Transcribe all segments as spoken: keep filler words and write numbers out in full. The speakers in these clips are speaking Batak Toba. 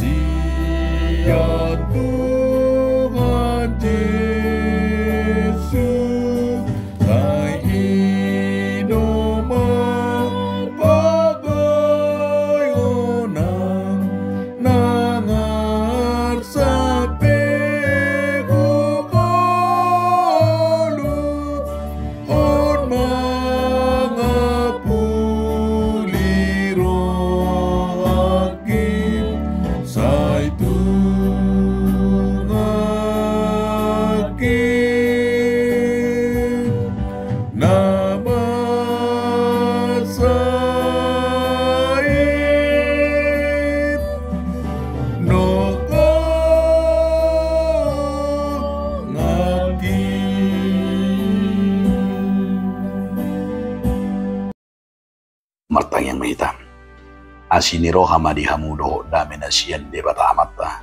Sian Tuhan Jesus, sai i do marpagogonan, nang arsak pe huholu, on mangapuli rohangki, sai Tuhanki na mansai nongangki. Martangiang ma hita. Asi ni roha ma di hamu dohot dame na sian Debata Amanta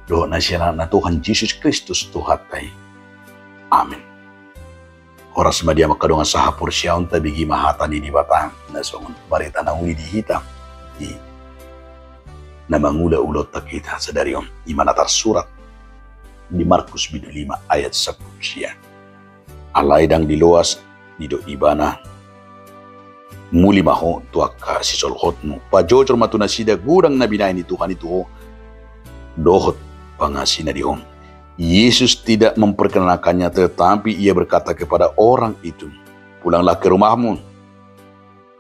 dohot na sian Anakna Tuhan Jesus Kristus Tuhanta i. Amin. Horas ma di hamu angka dongan sahaporseaon, tabege ma hata ni Debata na songon barita na uli di hita, di na mangula ulaonta hita sadari on, i ma na tarsurat di Markus bindu lima ayat sampulu sia. Alai ndang diloas, didok Ibana, muli ma ho tu angka sisoluhotmu, pajojor ma tu nasida godang na binahen ni Tuhan i tu ho dohot pangasina di ho. Yesus tidak memperkenalkannya, tetapi ia berkata kepada orang itu, "Pulanglah ke rumahmu,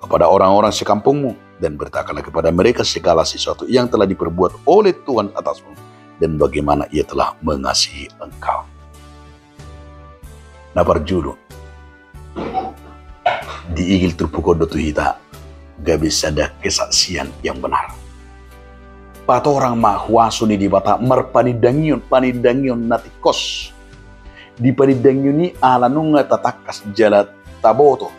kepada orang-orang sekampungmu, dan beritakanlah kepada mereka segala sesuatu yang telah diperbuat oleh Tuhan atasmu, dan bagaimana Ia telah mengasihi engkau." Na parjolo, diigil turpuk on do tu hita gabe sada kesaksian yang benar. Patorang ma huaso ni Debata marpanindangion, panindangion na tingkos. Di panindangion i ala nunga tatangkas jala taboto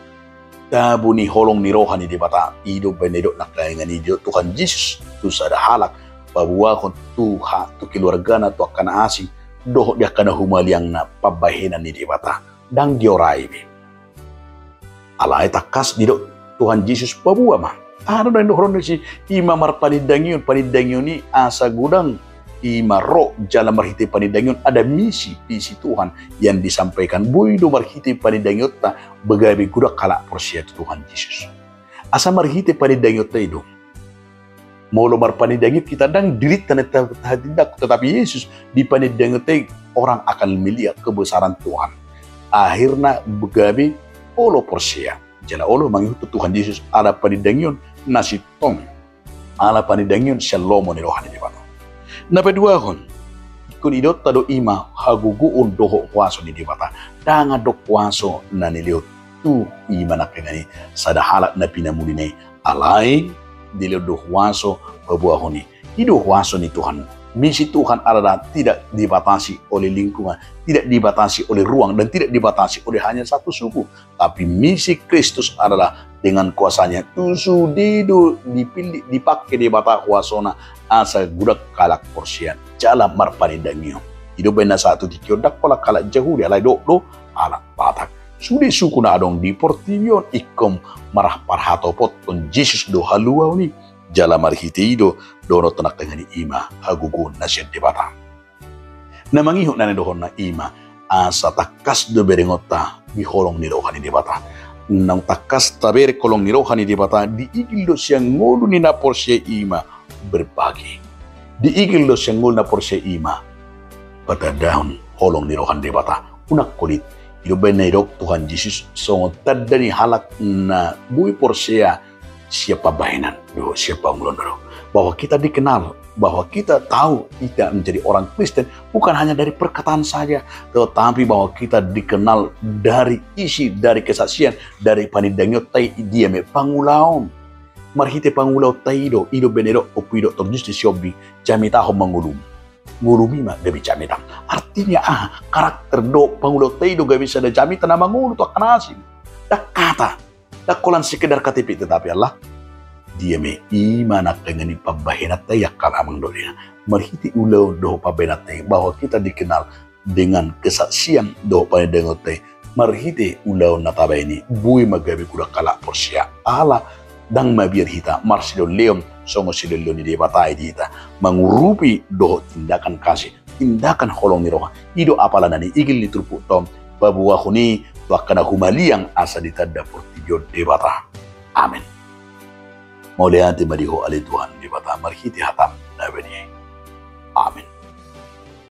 tabo ni holong ni roha ni Debata. I do umbahen na didok nangkaningan i, didok Tuhan Jesus tu sada halak, paboahon tu ha, tu keluargana, tu angka na asing dohot di angka na humaliangna pambahenan ni Debata, ndang diorai be. Alai tangkas didok Tuhan Jesus, paboa ma. Aha do na nidohonon ni si, i ma marpanindangion, panindangion i asa godang i ma ro jala marhite panindangion ada misi, visi Tuhan yang disampaikan. Boi do marhite panindangionta gabe godang halak porsea tu Tuhan Jesus. Asa marhite panindangionta i do, molo marpanindangion hita, ndang dirinta na ta-, tahatindangkon, tetapi Yesus, di panindangionta i orang akan melihat kebesaran Tuhan. Akhirna gabe olo porsea jala olo mangihuthon Tuhan Jesus ala panindangion na sintong, ala panindangion sian lomo ni roha ni Debata. Na paduahon, ingkon idaonta do i ma hagogoon dohot huaso ni Debata. Ndang adong huaso na nilehon tu i ma nangkaningan i sada halak na pinamulina i, alai dilehon do huaso paboahon i. I do huaso ni Tuhan. Misi Tuhan adalah tidak dibatasi oleh lingkungan, tidak dibatasi oleh ruang, dan tidak dibatasi oleh hanya satu suku. Tapi misi Kristus adalah dengan kuasa-Nya, tu sude do dipilih, dipake Debata huaso-Na asa godang halak porsea jala marpanindangion. I do umbahen na sahat tu tingki on ndang holan halak Jahudi, alai dohot do halak Batak. Sude suku na adong di portibi on ingkon marha-, marhatopothon Jesus do haluaon i, jala marhite i do dohononta nangkaningan i, i ma hagogoon na sian Debata. Na mangihut na nidohononna i ma asa tangkas do berengonta di holong ni roha ni Debata. Naung tangkas tabereng holong ni roha ni Debata, diigil do sian ngolu ni na porsea i ma berbagi. Diigil do sian ngolu na porsea i ma patandahon holong ni roha ni Debata. Unang holit. I do umbahen na didok Tuhan Jesus songon tanda ni halak na boi porsea sian pambahenan do, sian pangulaon do, bahwa kita dikenal, bahwa kita tahu kita menjadi orang Kristen bukan hanya dari perkataan saja, tetapi bahwa kita dikenal dari isi, dari kesaksian, dari panindangionta i. Dia ma i pangulaon. Marhite pangulaonta i do, i do umbahen na didok, ompu i do, Doktor Justin Sihombing, jamitahon ma ngolum. Ngolum i ma gabe jamita. Artinya aha? Karakter dohot pangulaonta i do gabe sada jamita na mangolu tu angka na asing. Ndang hata, ndang holan sekedar K T P, tetapi ala dia ma i, i ma nangkaningan i pambahenanta i, angka amang dohot inang. Marhite ulaon dohot pambahenanta i bahwa kita dikenal dengan kesaksian dohot panindangionta i. Marhite ulaon na tabahen i, boi ma gabe godang halak porsea. Ala ndang mabiar hita marsilehonlehon songon silehonlehon ni Debata i di hita, mangurupi dohot tindakan kasih, tindakan holong ni roha. I do apala na niigil ni turpukta on, paboahon i tu angka na humaliang asa ditanda portibi on Debata. Amen. Mauliate ma di Ho ale Tuhan Debata marhite hataM na badia i. Amen.